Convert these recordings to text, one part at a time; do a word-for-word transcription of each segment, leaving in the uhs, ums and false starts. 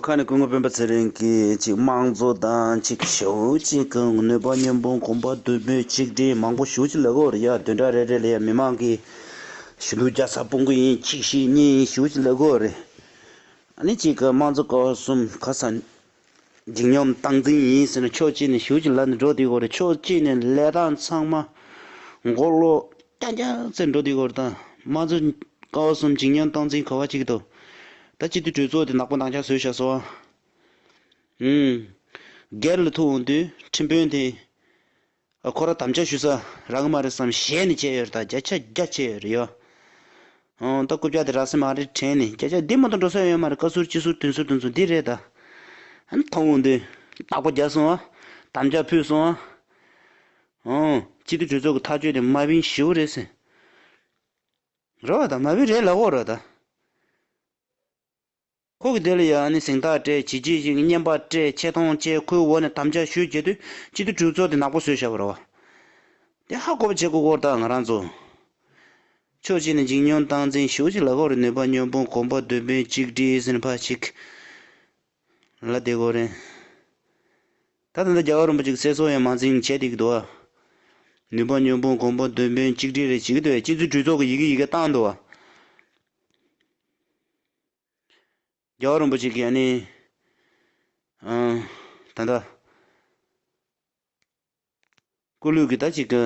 ཁ་ནས་སྐུ་ངོ་སྤེན་པ་ཚེ་རིང་གིས་ཅིག་དམངས་གཙོ་དང་ཅིག་ཞེ་པོ་ཅིག་གི་ནུས་པ་མཉམ་སྤུངས་གོམ་པ་མདུན་སྤོས་གཅིག་སྒྲིལ་མང་པོ་ཞེ་པོ་ཅིག་ལབ་ཀྱི་ཡོད་རེད་ཡ། བདུན་ཕྲག་རེ་རེ་ལ་ཡ་མི་མང་གིས་ཞུ་གཏུག་རྒྱག་ས་སྤུངས་ཀྱི་ཡིན། གཅིག་བཤད་གཉིས་ཞེ་པོ་ཅིག་ལབ་ཀྱི་ཡོད་རེད། ཨ་ནི་ཅིག་གི་དམངས་གཙོ་ཀ་བ་གསུམ་ཁ་སང་འཇིགས་ཉམས་སྟངས་འཛིན་ཡིན་ཟེར་ནས་ཕྱོགས་གཅིག་ནས་ཞེ་པོ་ཅིག་ལབ་ནས་འགྲོ་བསྡད་ཀྱི་ཡོད་རེད། ཕྱོགས་གཅིག་ནས་ལས་སྟངས་ཚང་མ་མགོ་ལོག་རྐྱང་རྐྱང་ཙམ་འགྲོ་བསྡད་ཀྱི་ཡོད་རེད། ད་དམངས་གཙོ་ཀ་བ་གསུམ་འཇིགས་ཉམས་སྟངས་འཛིན་ག་བ་གཅིག་འདུག་ད་སྤྱི་འཐུས་གྲོས་ཚོགས་དེ་ནག་པོ་འདང་རྒྱག་བཟོས་བཞག་སོང་ཨ། ཨུམ། སྒེར་ལ་ཐུག་འོང་དུས་ཁྲིམས་དཔོན་དེ། ཨ། ཁོ་རང་དམ་བཅའ་ཞུ་ས་རག་གི་མ་རེད་བསམ་ཞེད་ནས་བྱས་ཡོད་རེད། ད་བརྒྱ་ཆ་བརྒྱ་བྱས་ཡོད་རེད་ཡོ། ཨང་། ད་རྐུབ་བཀྱག་དེ་རག་ས་མ་རེད་དྲན་ནས་བརྒྱ་ཆ་འདི་མ་གཏོགས་འགྲོ་ས་ཡོད་མ་རེད། བཀའ་ཟུར་སྤྱི་ཟུར་མདུན་ཟུར་དེ་ཚོ་འདི་རེད་ད། ཨ་ནི་མཐོང་འོང་དུས་བདག་པོ་རྒྱག་སོང་ཨ། དམ་བཅའ་ཕུལ་སོང་ཨ། ཨང་། སྤྱི་འཐུས་གྲོས་ཚོགས་ཀྱི་ཐག་གཅོད་དེ་མ་བིན་ཞེ་པོ་རེད་ཟེར། རེད་བ། ད་མ་བིན་རེད་ལབ་ཀྱི་ཡོད་རེད་ད། ཁོ་གིས་དེ་ལ་ཡ་ཨ་ནི་གཟེངས་རྟགས་སྤྲད། བྱས་རྗེས་ཤིག་བརྙན་པར་སྤྲད། ཆེ་མཐོང་བཅས་ཁོའི་འོག་ནས་དམ་བཅའ་ཞུས་བྱས་དུས་སྤྱི་འཐུས་གྲོས་ཚོགས་དེ་ནག་པོ་བཟོས་བཞག་པ་རེད་བ། དེ་ཧ་གོ་བ་བྱེད་དགོས་ཀྱི་ཡོད་རེད་ད་ང་རང་ཚོ། ཕྱོགས་གཅིག་ནས་འཇིགས་ཉམས་སྟངས་འཛིན་ཞེ་པོ་ཅིག་ལབ་ཀྱི་ཡོད་རེད། ནུས་པ་མཉམ་སྤུངས་གོམ་པ་མདུན་སྤོས་གཅིག་སྒྲིལ་ཟེར་ནས་ཕར་ཅིག་ལབ་བསྡད་ཀྱི་ཡོད་རེད། ད་ད་ལྟ་རྒྱལ་བ་རིན་པོ་ཆེ་གི་གསལ་བསྒྲགས་ཡང་མང་འཛིན་བྱས་བསྡད་ཀྱི་འདུག་བ། ནུས་པ་མཉམ་སྤུངས་གོམ་པ་མདུན་སྤོས་གཅིག་སྒྲིལ་རེད་བྱེད་ཀྱི་འདུག་བས། སྤྱི་འཐུས་གྲོས་ཚོགས་ཀྱི་ཡི་གེ་ཡི་གེ་བཏང་འདུག་བ། རྒྱལ་བ་རིན་པོ་ཆེ་གིས་ཨ་ནི། ཨང་། ད་ལྟ་སྐུ་ལུས་ཀྱི་ད་ཅིག་གི་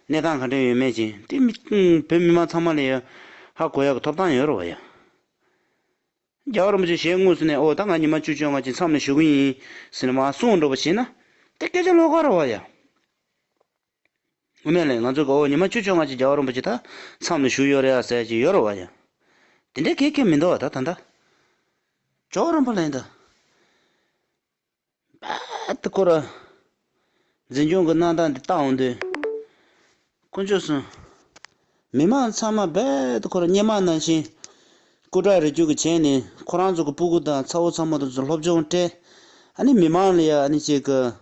གནས་སྟངས་ག་འདྲ་ཡོད་མེད་ཅིག་དེ་མི་བོད་མི་མང་ཚང་མ་ལ་ཡ་ཧ་གོ་ཡག་གི་ཐོབ་ཐང་ཡོད་རེད་བ་ཡ། རྒྱལ་བ་རིན་པོ་ཆེ་ཞལ་དངོས་སུ་ནས་ཨོ་ད་ང་ཉི་མ་བཅུ་བཅོ་ལྔ་ཅིག་མཚམས་ལ་བཞུགས་གི་ཡིན་ཟེར་ནས་མར་གསུངས་འགྲོ་བ་བྱས་ན་དེ་སྐད་ཆ་ལོག་ག་རེད་བ་ཡ། དངོས་གནས་ལས་ང་ཚོ་གི་ཨོ་ཉི་མ་བཅུ་བཅོ་ལྔ་ཅིག་རྒྱལ་བ་རིན་པོ་ཆེ་ད་མཚམས་ལ་བཞུགས་ཡོད་རེད་ཨ་ཟེར་གྱི་ཡོད་རེད་བ་ཡ། དེ་འདྲའི་གལ་གལ་མི་འདུག་བ། ད་ད་ད་རྒྱལ་བ་རིན་པོ་ལ་ཡིན་ད། རྦད་དེ་ཁོ་ར་འཛིན་སྐྱོང་གི་གནང་སྟངས་འདི་བལྟ་འོང་དུས། དཀོན་མཆོག་གསུམ། མི་མང་ཚང་མ་རྦད་དེ་ཁོ་ར་སྔོན་མ་ནང་བཞིན་སྐུ་དྲག་རེ་རྒྱུག་གི་བྱས་ནས་ཁོ་རང་ཚོ་གི་སྤུ་གུ་དང་ཚ་བོ་ཚ་མོ་དེ་ཚོ་སློབ་སྦྱོང་སྤྲད། ཨ་ནི་མི་མང་ལ་ཡ་ཨ་ནི་ཅིག་གི་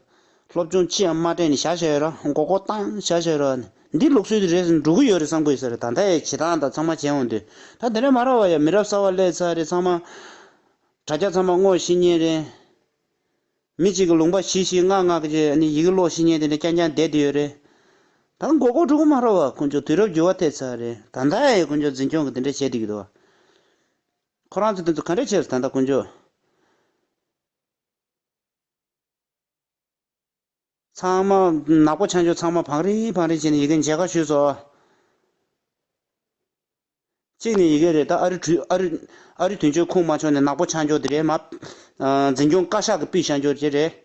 སློབ་སྦྱོང་ཅི་ཡང་མ་སྤྲད་ནས་བཞག་བཞག་ཡོད་ར། མགོ་སྐོར་བཏང་བཞག་བཞག་ཡོད་ར། འདི་ལུགས་སྲོལ་དེ་རེད་ཟེར་འགྲོ་གི་ཡོད་རེད་བསམ་གི་ཡོད་ས་རེད། ད་ལྟ་ཡ་བྱེད་སྟངས་དང་ཚང་མ་བྱས་འོང་དུས་ད་དེ་འདྲ་མ་རེད་བ་ཡ། མི་རབས་གསར་བ་སླེབས་ཚར་རེད། ཚང་མ་དྲ་རྒྱ་ཚང་མ་ངོ་ཤེས་མཁན་རེད། མི་གཅིག་གི་ལུང་པ་བཞི་བཞི་ལྔ་ལྔ་གི་ཨ་ནི་ཡི་གེ་ཀློག་ཤེས་མཁན་དེ་འདྲ་རྐྱང་རྐྱང་བསྡད་དེ་ཡོད་རེད། ད་མགོ་སྐོར་འགྲོ་གི་མ་རེད་བ། དཀོན་མཆོག་དུས་རབས་འགྱུར་བ་ཐེབས་ཚར་རེད། ད་ལྟ་ཡི་དཀོན་མཆོག་འཛིན་སྐྱོང་གི་དེ་འདྲ་བྱས་བསྡད་ཀྱི་འདུག་བ། ཁོ་རང་ཚོ་དེ་ཚོ་ག་འདྲ་བྱས་སོང་ད་ལྟ་དཀོན་མཆོག་ཚང་མ་ནག་པོ་ཆགས་འགྱོ། ཚང་མ་བང་རིམ་བང་རིམ་བྱས་ནས་ཡི་གེ་མཇལ་ཁ་ཞུས་སོང་། གཅིག་ནས་ཡི་གེ་རེད། ད་ཨ་རི་དུས་ཨ་རི་ཨ་རི་དུས་མཆོད་ཁུངས་མ་ཆོད་ནས་ནག་པོ་ཆགས་འགྱོ་དེ་རེད་མ། ཨ། འཛིན་སྐྱོང་བཀའ་ཤག་གིས་ཕུད་བཞག་འགྱོ་དེ་རེད།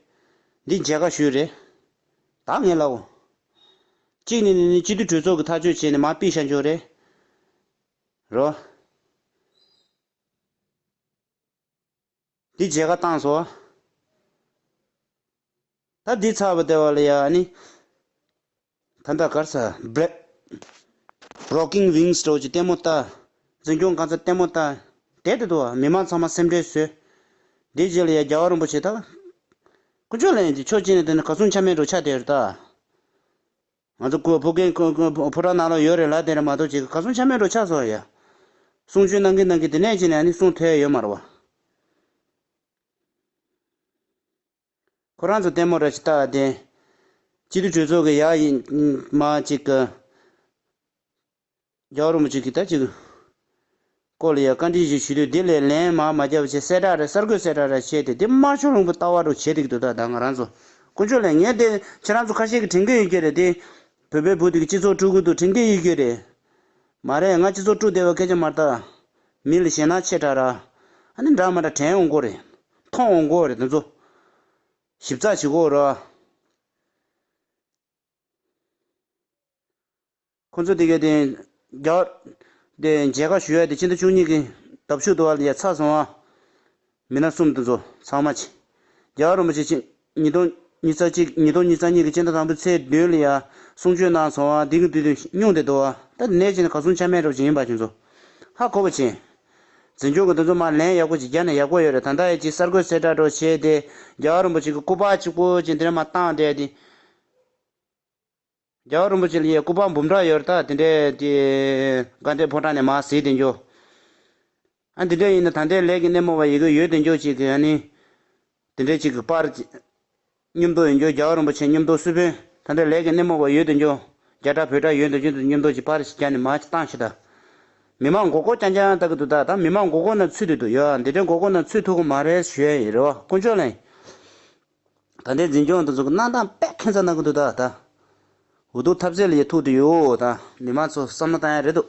འདི་མཇལ་ཁ་ཞུས་རེད། ད་ངས་ལབ་འོ། གཅིག་ནས་ནི་སྤྱི་འཐུས་གྲོས་ཚོགས་ཀྱིས་ཐག་གཅོད་བྱས་ནས་མར་ཕུད་བཞག་འགྱོ་རེད། རོ། འདི་མཇལ་ཁ་བཏང་སོང་། ད་འདི་ཚར་བ་དེ་བ་ལ་ཡ་ཨ་ནི། ད་ལྟ་གར་ས་བྲེ་Broken Wings འདྲ་བོ་ཅིག་ལྟད་མོ་ལྟ། འཛིན་སྐྱོང་ཁང་ཚན་ལྟད་མོ་ལྟ། བསྡད་དེ་འདུག་བ། མི་མང་ཚང་མ་སེམས་ཁྲལ་བཟོས། འདིའི་རྗེས་ལ་ཡ་རྒྱལ་བ་རིན་པོ་ཆེ་ད། དཀོན་མཆོག་ལ་ཡིན་གྱི་ཕྱོགས་གཅིག་ནས་བལྟས་ན་ག་སུང་ཆ་མེད་འགྲོ་ཆགས་བསྡད་ཡོད་རེད་ད། ང་ཚོ་ཁོ་ཕོ་རྒན་ཁོ་ཁོ་ཕོ་བྲང་ནང་ལོགས་ཡོད་རེད་ལབ་བསྡད་རེད་མ་གཏོགས་ཅིག་ག་སུང་ཆ་མེད་འགྲོ་ཆགས་སོང་ཡ། གསུང་ཆོས་གནང་གིན་གནང་གིན་དེ་ནས་ཅི་ནས་ཨ་ནི་གསུང་ཐོས་ཡོད་མ་རེད་བ། ཁོ་རང་ཚོ་ལྟད་མོ་འདྲ་ཞིག་ལྟ་བསྡད། སྤྱི་འཐུས་གྲོས་ཚོགས་ཀྱི་ཡ་ཡིན་མ་ཅིག་གི་རྒྱལ་བ་རིན་པོ་ཆེ་གིས་ད་ཅིག་སྐོར་ལ་ཡ་བཀའ་འདྲི་ཞིག་ཞུས་དུས་འདི་ལས་ལན་མར་མ་བརྒྱབ་བྱས་གསལ་བསྒྲགས་རེད། གསར་འགོད་གསལ་བསྒྲགས་རེད་བྱས་ཏེ་འདི་དམར་ཤོག་ལྷུན་པོ་ལྟ་བ་འདྲ་བྱེད་བསྡད་ཀྱི་འདུག་ད་ད་ང་རང་ཚོ་དཀོན་མཆོག་ལས་ངས་དེ་ཁྱེད་རང་ཚོ་ཁ་ཤས་ཀྱིས་དྲན་གྱི་ཡོད་ཀྱི་རེད་དེ། བོད་པའི་བུ་དེ་གི་སྤྱི་ཚོགས་དཀྲུག་གི་འདུག་དྲན་གྱི་ཡོད་ཀྱི་རེད། མ་རེད། ང་སྤྱི་ཚོགས་དཀྲུག་བསྡད་པ་སྐད་ཆ་མ་རེད་ད། མི་ལ་ཞེད་སྣང་ཆེ་དྲགས་ར། ཨ་ནི་འདྲ་མ་འདྲ་དྲན་འོང་གི་རེད། མཐོང་འོང་གི་རེད་དེ་ཚོ། ཞིབ་ཚགས་བྱེད་དགོས་ར། ཁོ་ཚོ་དེ་གས་དེ་རྒྱ་དེ་མཇལ་ཁ་ཞུ་ཡ་དེ་ཕྱི་ཟླ་བཅུ་གཉིས་ཀྱི་ཟླ་བཞུགས་དུ་བ་ལ་ཡ་ཚར་སོང་ཨ། མི་སྣ་གསུམ་དེ་ཚོ་ཚང་མ་ཆེ། རྒྱལ་བ་རིན་པོ་ཆེ་ཆེ་ཉིས་སྟོང་ཉི་ཤུ་རྩ་གཅིག་ཉིས་སྟོང་ཉི་ཤུ་རྩ་གཉིས་ཀྱི་སྤྱི་ཟླ་དང་པོའི་ཚེས་བདུན་ལ་ཡ་གསུང་ཆོས་གནང་སོང་ཨ། འདི་གི་དུས་དུས་སྙུང་དེ་འདུག་ཨ། ད་དེ་ནས་ཕྱིན་ནས་ག་སུང་ཆ་མེད་འགྲོ་ཅིག་ཡིན་པ་ཁྱེད་ཚོ་ཧ་གོ་བ་ཆེ། འཛིན་སྐྱོང་གི་དེ་ཚོ་མ་ལན་ཡག་པོ་ཅིག་རྒྱག་ན་ཡག་པོ་ཡོད་རེད། ད་ལྟ་ཡ་ཅིག་གསར་འགོད་གསལ་བསྒྲགས་འགྲོ་བྱས་ཏེ་རྒྱལ་བ་རིན་པོ་ཆེ་གི་སྐུ་པར་གཅིག་པོ་ཅིག་འདི་ནས་མ་བཏང་བསྡད་དེ། རྒྱལ་བ་རིན་པོ་ཆེ་ལ་ཡའི་སྐུ་པར་འབུམ་ཕྲག་ཡོད་རེད། ད་དེ་འདྲའི་དེ་དགའ་ལྡན་ཕོ་བྲང་ནས་མར་གཟིགས་བསྡད་འགྱོ། ཨ་འདི་འདྲ་ཡིན་ན་ད་ལྟའི་ལས་ཀྱི་སྣེ་མོ་བ་ཡི་གེ་ཡོད་དེ་འཇོག་ཅིག་གི་ཨ་ནི། དེ་འདྲའི་ཅིག་གི་པར་ཅིག་མཉམ་དུ་ཡིན་འཇོག་རྒྱལ་བ་རིན་པོ་ཆེ་མཉམ་དུ་སུ་ཕན་ད་ལྟའི་ལས་ཀྱི་སྣེ་མོ་བ་ཡོད་དེ་འཇོག་རྒྱ་གྲྭ་བོད་གྲྭ་ཡོད་དེ་འཇོག་དུ་མཉམ་དུ་ཅིག་པར་ཞིག་རྒྱག་ནས་མར་ཅིག་བཏང་ཤི་ད། མི་མང་མགོ་སྐོར་རྐྱང་རྐྱང་ལྟ་གི་འདུག་ད་ད་མི་མང་མགོ་སྐོར་ན་ཚུད་དེ་འདུག་ཡོད་འདི་འདྲའི་མགོ་སྐོར་ན་ཚུད་ཐུབ་གི་མ་རེད་ཞུ་ཡ་ཡིན་རེད་བ་དཀོན་མཆོག་ལ། ད་ལྟའི་འཛིན་སྐྱོང་དེ་ཚོ་གི་གནང་སྟངས་དཔེ་ཁྱད་མཚར་གནང་གི་འདུག་ད་ད། འུ་ཐུག་ཐབས་ཟད་ལ་ཡི་ཐུག་དུ་ཡོད་ད། མི་མང་ཚོ་བསམ་བློ་བཏང་ཡ་རེད་འདུག